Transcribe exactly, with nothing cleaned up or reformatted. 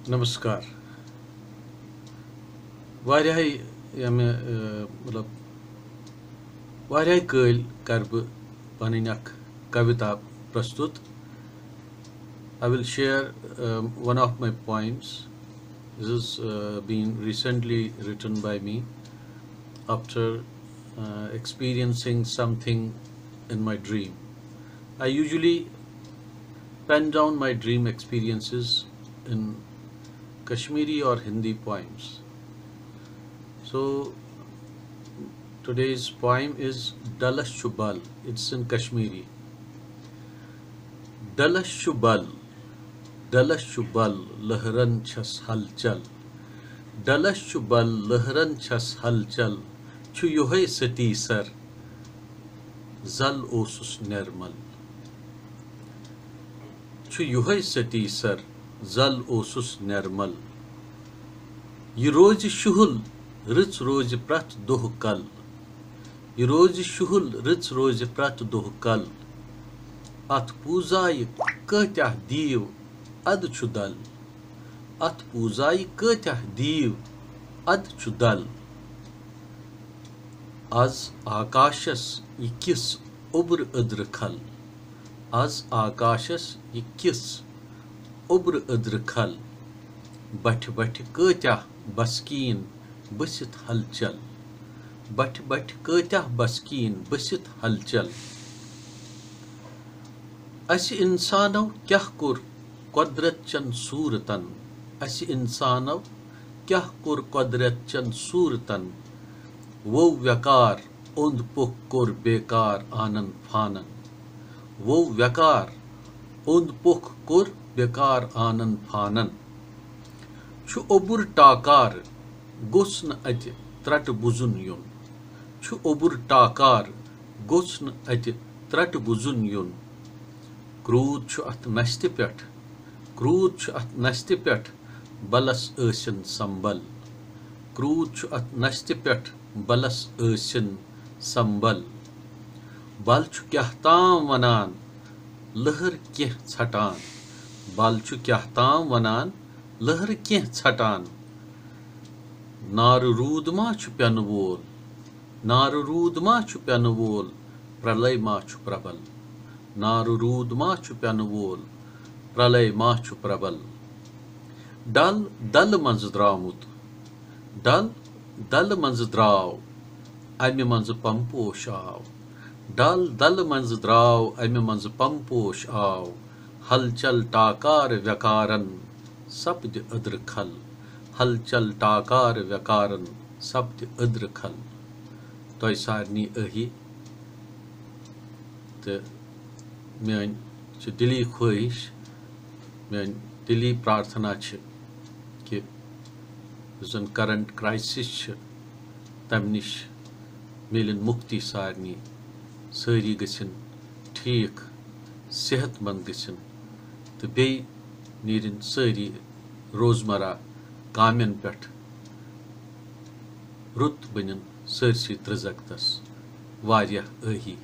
نمسکار۔ واریاہے ییٚمہِ، ٲ، مطلب، واریاہے کٲلۍ کرٕ بہٕ پنٕنۍ اکھ کویتا پرستُت۔ I will share, um, one of my poems. This is, uh, been recently written by me after, uh, experiencing something in my dream. I usually pen down my dream experiences in Kashmiri or Hindi poems. So, today's poem is Dalashubal. It's in Kashmiri. Dalashubal, Dalashubal, لہرن چھس ہلچل۔ Dalashubal, لہرن چھس ہلچل، چھُ یُہے ستی سر، زل اوسُس نرمل۔ چھُ یُہے ستی سر، زل اوسُس نرمل۔ یہِ روزِ شُہُل، رٕژ روزِ پرٛٮ۪تھ دۄہ کل۔ یہِ روزِ شُہُل، رٕژ روزِ پرٛٮ۪تھ دۄہ کل۔ اتھ پوٗزایہِ کۭتیاہ دیٖو، ادٕ چھُ دل۔ اتھ پوٗزایہِ کۭتیاہ دیٖو، ادٕ چھُ دل۔ از آکاشس یہِ کِژھ اوٚبرٕ أدرٕ کھل۔ از آکاشس یہِ کِژھ اوٚبرٕ أدرٕ کھل۔ بٹھِ بٹھِ کۭتیاہ بسکیٖن بٔسِتھ ہلچل۔ بٹھِ بٹھِ کۭتیاہ بسکیٖن بٔسِتھ ہلچل۔ اسہِ انسانو کیاہ کوٚر قۄدرت چن صوٗرتن؟ اسہِ انسانو کیاہ کوٚر قۄدرت چن صوٗرتن؟ وو ویکار اوٚنٛد پوٚکھ کوٚر بیکار آنن فانن۔ وو ویکار اوٚنٛد پوٚکھ کوٚر بیکار آنن فانن۔ چھُ اوٚبُر ٹاکار، گوٚژھ نہٕ اتہِ ترٛٹہٕ بُزُن یُن۔ چھُ اوٚبُر ٹاکار، گوٚژھ نہٕ اتہِ ترٛٹہٕ بُزُن یُن۔ کرٛوٗد چھُ اتھ نستہِ پٮ۪ٹھ، کرٛوٗد چھُ اتھ نستہِ پٮ۪ٹھ، بلس ٲسِن سمبل۔ کرٛوٗد چھُ اتھ نستہِ پٮ۪ٹھ، بلس ٲسِن سمبل۔ بل چھُ کیاہ تام ونان، لہر کینٛہہ ژھٹان۔ بل چھُ کیاہ تام ونان، لہر کینٛہہ ژھٹان۔ نارٕ روٗد ما چھُ پٮ۪نہٕ وول؟ نارٕ روٗد ما چھُ پٮ۪نہٕ وول؟ پرلے ما چھُ پربل؟ نارٕ روٗد ما چھُ پٮ۪نہٕ وول؟ پرلے ما چھُ پربل؟ ڈل دلہٕ منٛزٕ درٛامُت، ڈل دلہٕ منٛزٕ درٛاو، امہِ منٛزٕ پمپوش آو۔ ڈل دلہٕ منٛزٕ درٛاو، امہِ منٛزٕ پمپوش آو۔ ہلچل ٹاکار ویکارن سپدِ أدرٕ کھل۔ ہلچل ٹاکار ویکارن سپدِ أدرٕ کھل۔ تۄہہِ سارنٕے ٲہی۔ تہٕ میٲنۍ چھِ دِلی خٲہِش، میٲنۍ دِلی پرارتھنا چھِ کہِ یُس زن کرنٹ کرائسس چھِ، تمہِ نِش میلن مُکتی سارنٕے۔ سٲری گٔژھِن ٹھیٖک، صحت مند گٔژھِن، تہٕ بیٚیہِ نیرِن سٲری روزمرہ کامٮ۪ن پٮ۪ٹھ رُت بٔنِن سٲرسٕے ترٛزگتس۔ واریاہ ٲہی۔